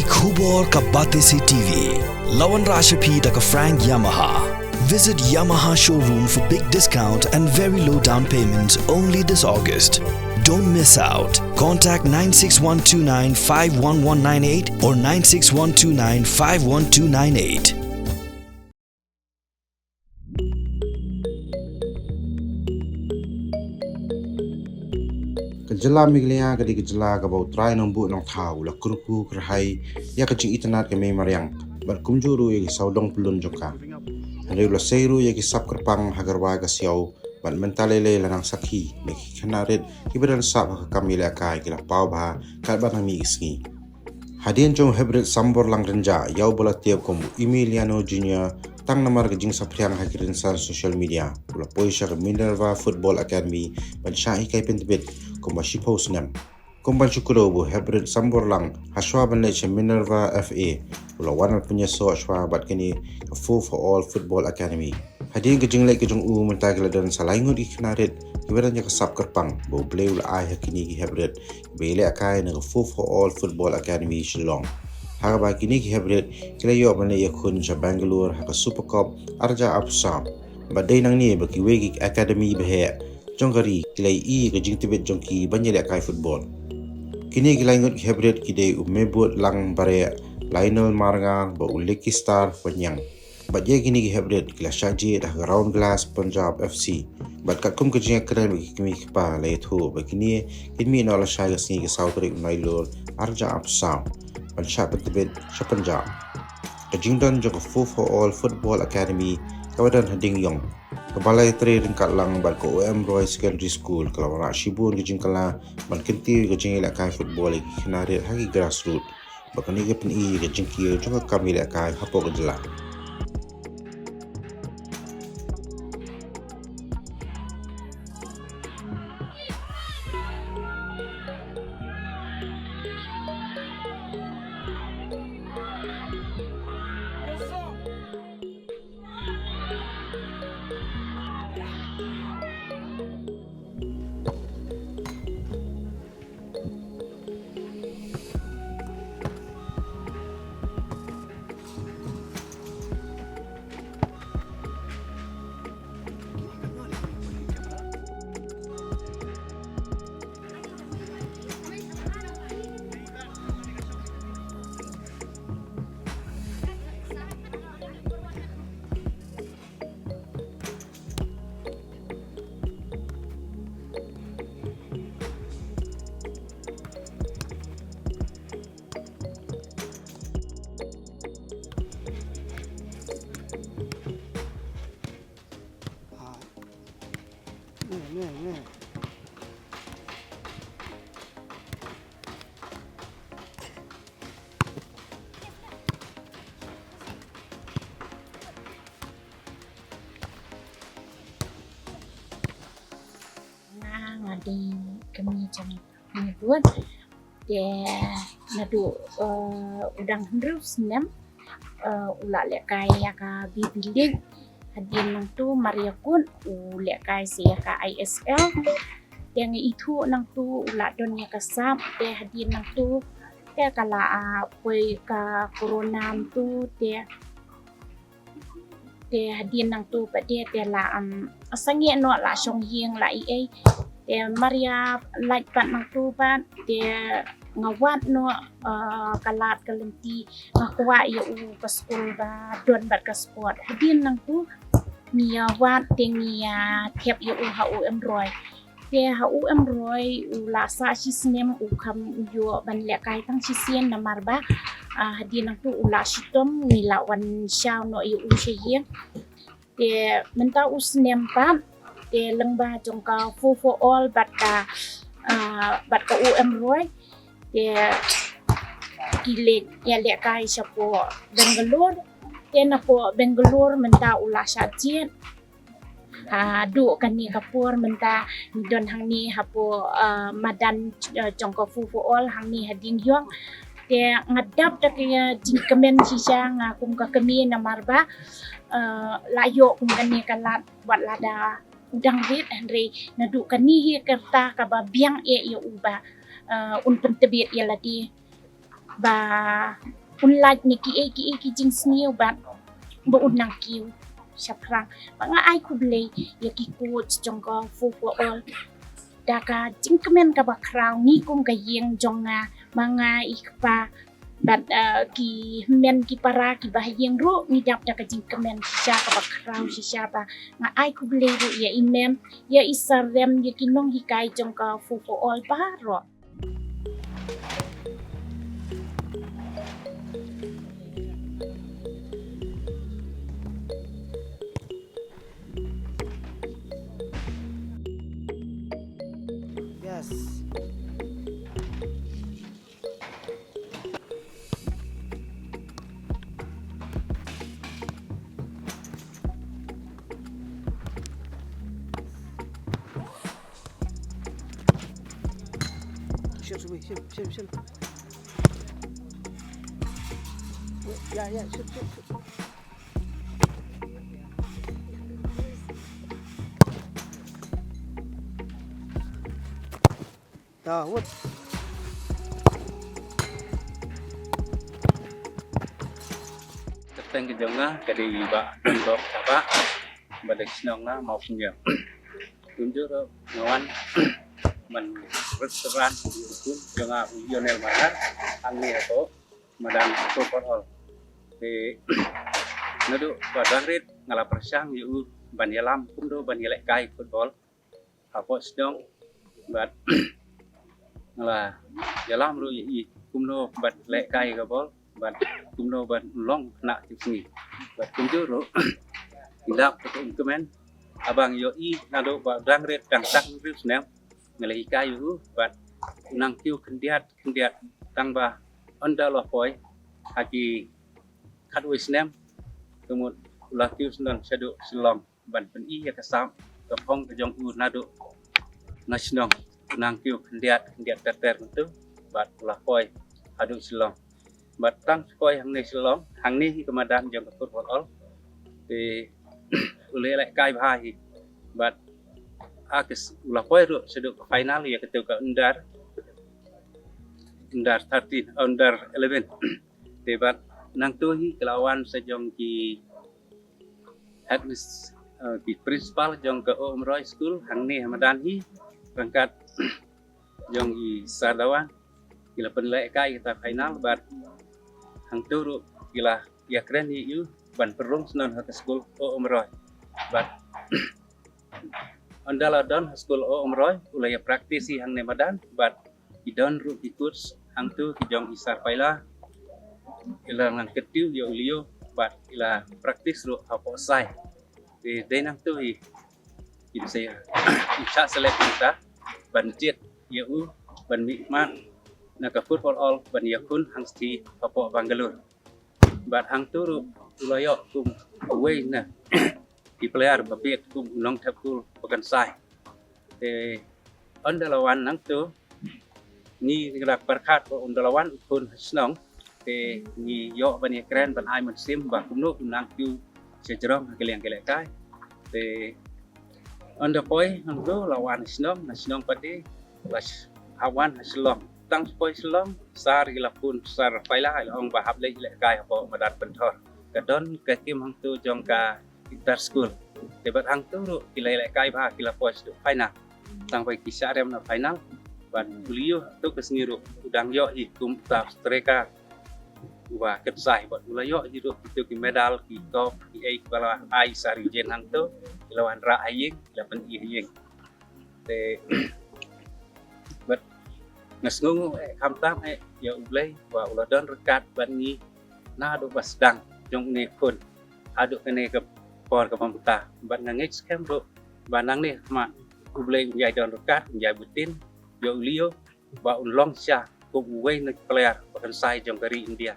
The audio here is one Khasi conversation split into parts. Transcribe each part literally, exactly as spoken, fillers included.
Khubor ka Batesi T V. La wanrah sha phi da ka Frank Yamaha. Visit Yamaha showroom for big discount and very low down payments only this August. Don't miss out. Contact nine six one two nine five one one nine eight or nine six one two nine five one two nine eight. Ka jylla Meghalaya ka dei ka jylla kaba u Trai Nongbuh Nongthaw u la kyrkhu kyrhai ïa ka jingitynnad ka mei mariang bad kumjuh ruh ïa ki sawdong pyllun jong ka. Hynrei u la sei ruh ïa ki sap kyrpang ha ka rwai ka siaw bad mynta lei lei la nang sakhi na ki khynnah rit kiba don sap ha ka kam ïalehkai ki la paw bha katba nang mih ki sngi. Hadien jong u Heprit Samborlang Rynjah ïa uba la tip kum u Emiliano Junior, tang namar ka jingsaphriang ha ki rynsan social media, u la poi sha ka Minerva Football Academy ban shah hikai pyntbit kumba shiphew snem. Kum ban shu kdew ba u Heprit Samborlang, hashwa ban leit sha Minerva F A, u la wan ban pynïasoh shwa bad kane ka Four for All Football Academy. Hadien ka jingleit ka jong u mynta ki la don sa lai ngut ki khynnah rit kiba don ïa ka sap kyrpang ba U Blei u la ai ha kine ki heprit kiba ïalehkai na ka Four for All Football Academy Shillong. Ha kaba kine ki heprit ki la ïoh ban leit ïakhun sha Bangalore ha ka Super Cup arhajar arphew saw. Bad dei nangne ba kiwei ki academy baheh jong ka ri ki la ïohi ïa ka jingtbit jong ki ban ïalehkai football. Kine ki lai ngut ki heprit ki dei u Mebut Lang Bareh, Lionel Marngar bad u Lucky Star Wanniang. Bad ïa kine ki heprit ki la shah jied ha ka Round Glass Punjab F C. Bad katkum ka jingïakren bad ki kmie ki kpa la ïathuh ba kine kin mih noh lashai ka sngi ka saw tarik u Nailur arhajar arphew saw ban shah pyntbit sha Punjab. Ka jingdon jong ka Four for All Football Academy kaba don ha Dingiong, kaba la ïatrei ryngkat lang bad ka O M Roy Secondary School ka la wanrah shibun ka jingkylla ban kyntiew ïa ka jingïalehkai football ïa ki khynnah rit ha ki grassroot. Bad kane ka pyni ïa ka jingkiew jong ka kam ïalehkai hapoh ka jylla. Nga, nga dei kmie jong u Mebut. Te naduh, eh, u dang hynriew snem, eh, u la lehkai ïa ka B B League. Hadien nangtu mar ïakut u lehkai sa ïa ka I S L. Te nga ithuh nangtu u la don ïa ka sap, te hadien nangtu te ka la, ah, poi ka corona nangtu te Te hadien nangtu pat te, te la, um, sangeh noh, la shong ïing la ei ei. Te mar ïa lait pat nangtu pat te nga wad noh, uh, ka lad ka lynti, nga kwah ïa u ka skul ba don bad ka sport. Hadien nangtu ngi ïa wad te ngi ïa thep ïa u ha u M Roy. Te ha u M Roy u la sah shisnem u kham ïoh ban lehkai tang shisien namar ba, ah, hadien nangtu u la shitom, ngi la wan shaw noh ïa u sha ïing. Te mynta u snem pat te lyngba jong ka Four for All bad ka, ah, bad ka u M Roy te ki leit ïa lehkai shapoh Bangalore. Te napoh Bangalore mynta u la shah jied. Haduh kane ka por mynta ngi don hangne hapoh, ah, madan, ah, jong ka Four for All hangne ha Dingiong. Te nga dap da ka jingkmen shisha nga kum ka kmie namar ba, ah, la ïoh kum kane ka lad wat lada u dang rit, hynrei naduh kane hi ka rta kaba biang eh ïa u ba, ah, un pyntbit ïa lade. ba un lait ne ki ei ki ei ki jingsniew bad ba un nang kiew shaphrang. Ba nga ai khublei ïa ki coach jong ka football da ka jingkmen kaba khraw. Ngi kum ka ïing jong nga, ma nga, i kpa bad, eh, ki hynmen ki para kiba ha ïing ruh ngi dap da ka jingkmen shisha kaba khraw shisha. Ba nga ai khublei ruh ïa i mem, ïa i sarem, ïa ki nonghikai jong ka football baroh. Yes. Shim, shim, shim, shim, shim. Ya, ya, shim, shim, shim. Ta wut. Kyrteng ka jong nga ka dei Bah Dok Taba, ba dei shnong nga Mawsynñiang. Kumjuh ruh nga wan man restaurant u khun jong nga u Lionel Marhar, hangne hapoh madan football. Te naduh ba dang rit nga la pyrshang ïa u ban ïalam kumno ban ïalehkai football hapoh shnong, bad nga la ïalam ruh ïa i kumno ban lehkai ka bol bad kumno ban long khynnah tip sngi. Bad kumjuh ruh i lap ka um kmen, haba nga ïohi naduh ba dang rit dang tang hynriew snem nga la hikai ïa u bad u nang kiew khyndiat khyndiat tang ba ynda la poi ha ki khatwei snem, ka mut u la kiew sdang shaduh Shillong ban pyni ïa ka sap ka phong ka jong u naduh na shnong. U nang kiew khyndiat khyndiat ter ter kumtu bad u la poi haduh Shillong. Bad tang poi hangne Shillong, hangne hi ka madan jong ka football, te u la lehkai bha hi. Bad ha ka s-, u la poi ruh shaduh ka final ïa katu ka under, under thirteen, under eleven. Te bad nangtu hi ka la wan sa jong ki head mis-, eh, ki principal jong ka O M Roy School hangne ha madan hi, ryngkat jong i Sir Dawan, ki la pynlehkai ïa kata final bad hangtu ruh ki la ïakren ïa u ban pynrung shnong ha ka skul O M Roy. Bad ynda la don ha skul O M Roy u la ïa practice hi hangne madan bad ki don ruh ki coach hangtu ki jong i Sir Paila. I la nang kyntiew ïa u Leo bad i la practice ruh hapoh sai. Te dei nangtu hi ki sa ïa, i sa select mynta ban jied ïa u ban mihmat na ka football all ban ïakhun hangta hapoh Bangalore. Bad hangtu ruh u la ïoh kum uwei na ki player ba bit kum u nongthep kol ba kynsai. Te ynda la wan nangtu ngi, ngi la pyrkhat ba ynda la wan u khun ha shnong te ngi ïoh ban ïakren ban ai mynsiem ba kumno u nang kiew sha jrong ha ka liang ka lehkai. Te ynda poi nangtu la wan ha shnong, na shnong pat te la sh-, ha wan ha Shillong. Tang poi Shillong, Sir i la phone, Sir Paila i la ong ba hap leit lehkai hapoh madan Pynthor. Ka don ka team hangtu jong ka inter school. Te bad hangtu ruh ki la lehkai bha, ki la poi shaduh final. Tang ba ki shah rem na final. Bad u Leo tu ka sngi ruh u dang ïoh hi kum uta u striker uba kynsai bad u la ïoh hi ruh kitu ki medal, ki cup, ki ei kiba la ai Sir Eugene hangtu, ki la wanrah ha ïing, ki la pyni ha ïing. Te bad nga sngewnguh eh khamtam eh ïa U Blei ba u la don ryngkat bad ngi naduh ba sdang jong une u khun haduh kane ka por kaba mynta. Bad nga ngeit skhem ruh ba nangne ha khmat U Blei un ïai don ryngkat, un ïai btin ïa u Leo ba un long sha kum uwei na ki player ba kynsai jong ka ri India.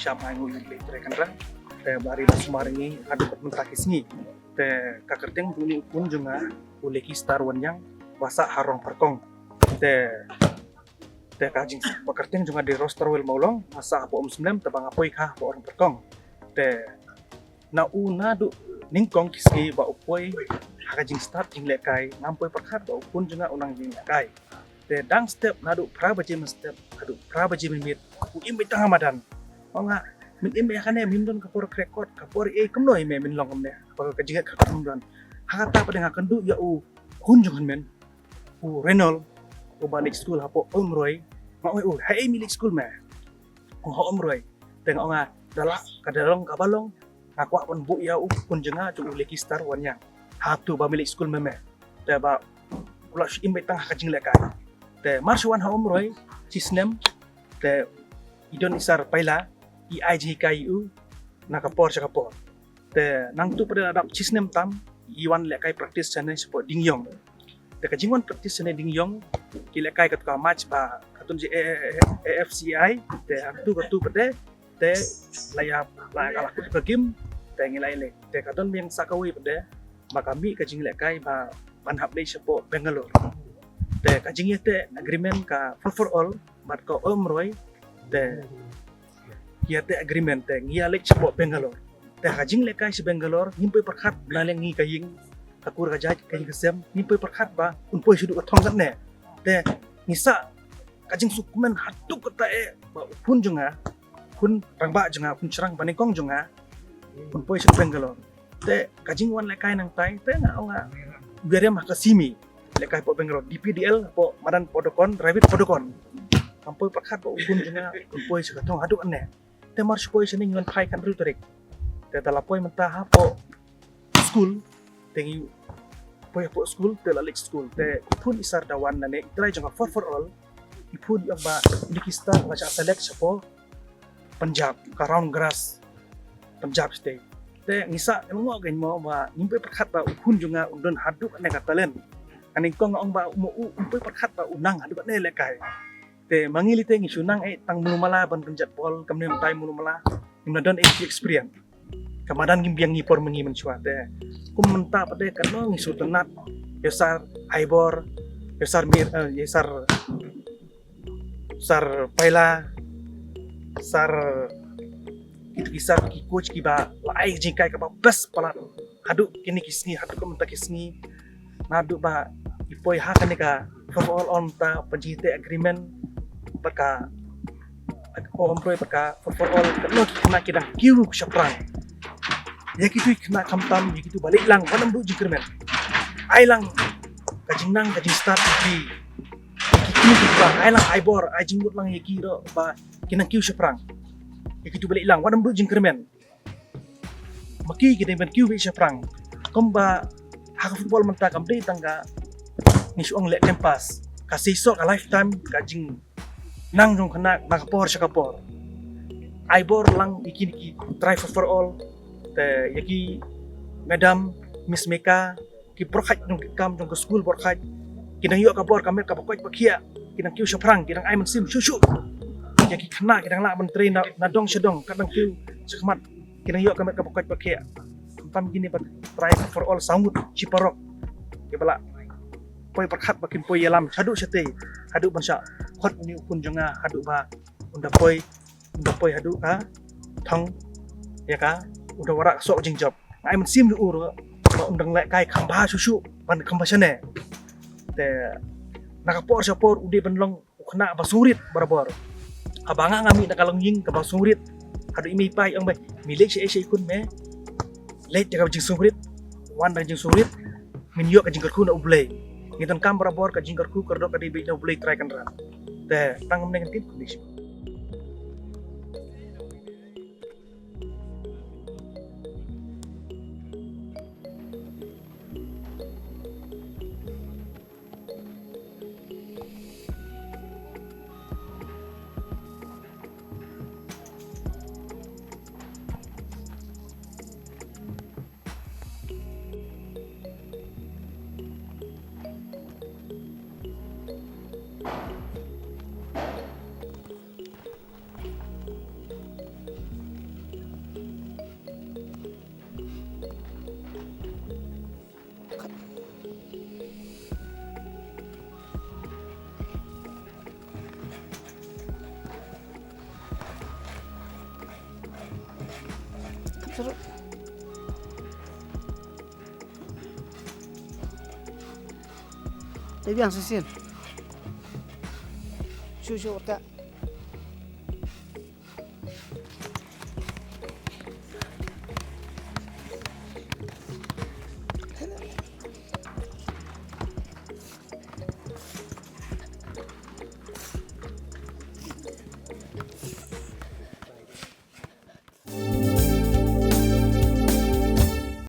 Shah ai nguh ïa U Blei Trai Kynrad. Te ba u la sumar ïa ngi haduh mynta ki sngi. Te ka kyrteng jong une u khun jong nga u Lucky Star Wanniang ba sah ha Rongpyrkong. Te te ka jing, ba kyrteng jong nga dei Rosterwell Mawlong, nga sah hapoh Umsmlem, te ba nga poi ka hapoh Rongpyrkong. Te na u naduh nyngkong ki sngi ba u poi ha ka jingstad jinglehkai, ngam poi pyrkhat ba u khun jong nga u nang jinglehkai. Te dang step naduh phra baje mynstep haduh phra baje mynmiet, u im beit tang ha madan. Ong nga, men im ïa kane, men don ka por krekot, ka por ei, kumno ïa me men long kumne? Ba ka jingeh ka kam don. Ha kata pat nga kynduh ïa u khun jong hynmen, u Renol, uba leit skul hapoh Umroi. Nga ong ïa u, haei me leit skul me? Ong ha Umroi. Te nga ong nga, da lah ka da long kaba long, nga kwah ban buh ïa u khun jong nga jong u Lucky Star Wanniang. Hato ba me leit skul me me? Te ba u la shu im beit tang ha ka jinglehkai. Te mar shu wan ha Umroi shi snem, te i don i sar paila, i ai jinghikai ïa u na ka por sha ka por. Te nangtu pat da la dap shi snem tam, i wan lehkai practice shane shapoh Dingiong. Te ka jingwan practice shane Dingiong, ki lehkai katto ka match ba katto ka A F C I, te hangtu katto pat de, te la ïa, la ïa la kut ka game, te ngi la ïa leh. Te ka don biang sa kawei pat de ba ka mih ka jinglehkai ba ban hap leit shapoh Bangalore. Te ka jingïateh agreement ka four four all bad ka Umroi, te ïateh agreement te ngi ïa leit shapoh Bangalore. Te ha ka jinglehkai sha Bangalore ngim poi pyrkhat, na liang ngi ka ïing, ka kur ka jait, ka ïing ka sem, ngim poi pyrkhat ba un poi shaduh ka thong katne. Te ngi sah ka jingsngewkmen haduh katta eh ba u khun jong nga, khun rangbah jong nga, khun shynrang ba nyngkong jong nga, un poi shaduh Bangalore. Te ka jingwan lehkai nangtai, te nga ong nga, u ïarem ha ka simi lehkai hapoh Bangalore, D P D L hapoh madan Podokon, Dravid Podokon. Ngam poi pyrkhat ba u khun jong nga un poi sha ka thong haduh katne. Te mar shu poi shane ngi wan phai khathynriew tarik. Te da la poi mynta hapoh skul, te ngi poi hapoh skul, te la leit skul. Te i khun i sar da wan nangne, i trai jong ka four four all, i khun i ong ba Lucky Star la shah select shapoh Punjab, ka round grass Punjab state. Te ngi sah ngi lyngngoh kein mo ba ngim poi pyrkhat ba u khun jong nga un don haduh katne ka talent. Ka nyngkong nga ong ba u mo u, um poi pyrkhat ba u nang haduh katne lehkai. Te ma ngi lei te ngi shu nang eh tang mulu mala ban pynjot bol, kamne mynta mulu mala. Ngim la don eh ki experience. Ka madan ngim biang ngi por ma ngi mynshuwa te. Kum mynta pat de katno ngi sngewtynnat ïa u sar Aibor, ïa u sar Mir, eh, ïa u sar, sar Paila, sar, kito ki sar ki coach kiba la ai jinghikai kaba best palat. Haduh kine ki sngi, haduh ka mynta ki sngi, naduh ba i poi ha kane ka four four all, mynta ba jingïateh agreement bad ka, o, Umroi bad ka four four all, katno ki khynnah ki dang kiew shaphrang. Ïa kito ki khynnah khamtam ïa kito ba leit lang wat ym duh jingkyrmen. Ai lang ka jingnang ka jingstad ïa ki, ïa ki kiew shaphrang. Ai lang Aibor, ai jingmut lang ïa ki ruh ba ki nang kiew shaphrang. Ïa kito ba leit lang wat ym duh jingkyrmen. Ma ki ki dei ban kiew beit shaphrang. Kumba ha ka football mynta kam dei tang ka, ngi shu ong leh time pass. Ka seisoh ka lifetime ka jingnang jong khynnah na ka por sha ka por. Ai bor lang ïa kine ki trai four four all. Te ïa ki madam, Miss Meka, ki bor khaid jong ki kam jong ka skul bor khaid. Ki nang ïoh ka bor ka met kaba koit ba khiah. Ki nang kiew shaphrang, ki nang ai mynsiem shuh shuh. Ïa ki khynnah ki nang lah ban trei na, na dong sha dong, kat nang kiew shakhmat. Ki nang ïoh ka met kaba koit ba khiah. Khamtam kine ba trai four four all saw ngut shi paralok. Kiba lah poi pyrkhat ba kin poi ïalam shaduh shatei. Haduh ban shah khot une u khun jong nga, haduh ba un da poi, un da poi haduh ka thong ïa ka, un da wanrah ka soh jingjop. Nga ai mynsiem ïa u ruh ba un dang lehkai kham bha shuh shuh ban kham bha shane. Te na ka por sha por u dei ban long u khynnah ba sngewrit barabor. Haba nga nga mih na ka longïing kaba sngewrit, haduh i mei i pa i ong ba, me leit shaei shaei khun me, leit da ka jingsngewrit, wan da ka jingsngewrit, men ïoh ka jingkyrkhu na U Blei. Ngi donkam barabor ka jingkyrkhu kyrdoh ka dei beit na U Blei Trai Kynrad. Te tang kumne ngan tip khublei shibun. Dei biang shisien. Shu shu ka.